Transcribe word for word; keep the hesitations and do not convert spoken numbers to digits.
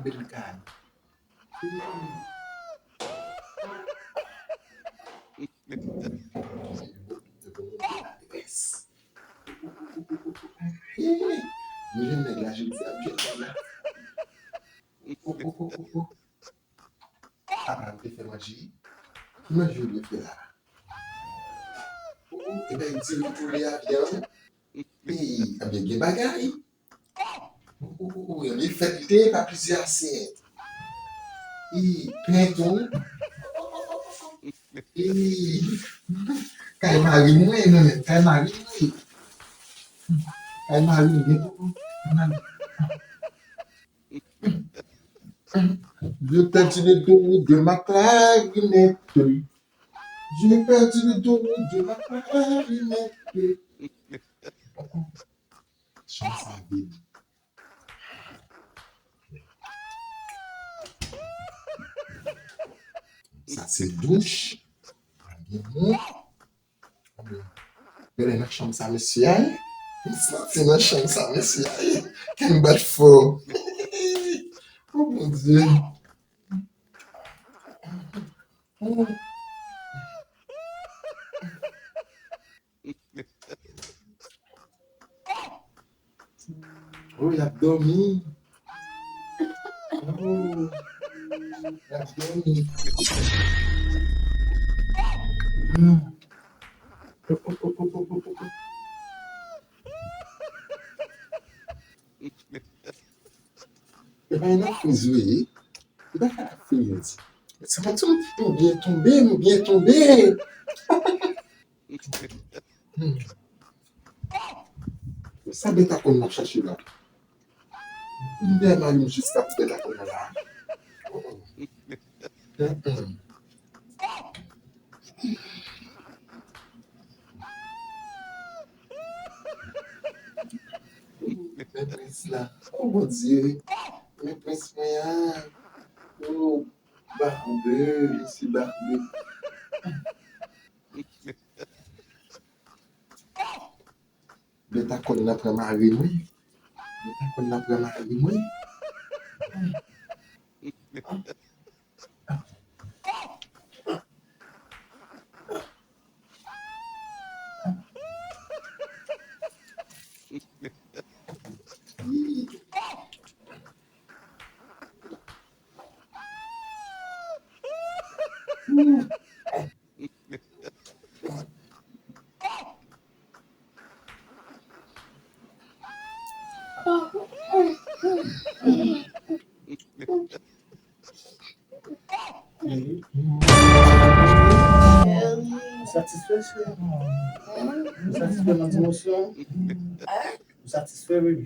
Bèl kay. Mwen jwenn nèg la jodi a, mwen jwenn nèg la. Oh, oh, oh, oh, oh. Apa m te fè manje? Ki manje w dwe fè la? Oh, oh, ebyen, di nou pou li a vyann. Wi, ebyen, gen bagay. Ou, ou, ou, ou, li fèt li te ye pa plizyè asyèt. Li pen tou. Li kay mari mwen, non, men, kay mari mwen. Kay mari mwen, gen tou. J'ai perdu le dos de ma clarinette. J'ai perdu le dos de ma clarinette. Chanm sa vid. Sa se douch. Gen moun. Gade nan chanm sa mesye a ye. M santi nan chanm sa mesye a ye. Kè m bat fò. Oh mon Dieu. Oh, y ap dòmi. Oh, y ap dòmi. Hmm. Oh, oh, oh. E pa yon friz wi. E pa ka friz. Sa pa tonbe, m byen tonbe, m byen tonbe. Hmm. Sa bèt a kòn nan chache la. M dèyè mari m jiska pou bèt a kòn nan la. Hmm, hmm. Men prens la. Oh mon Dieu. Men prens mwen an. Oh, Barbe, mesye Barbe. Bèt a kòn nan pran mari mwen. Bèt a kòn nan pran mari mwen. Ou satisfè, cheri? Ou satisfè nan dimosyon? Ou satisfè, baby?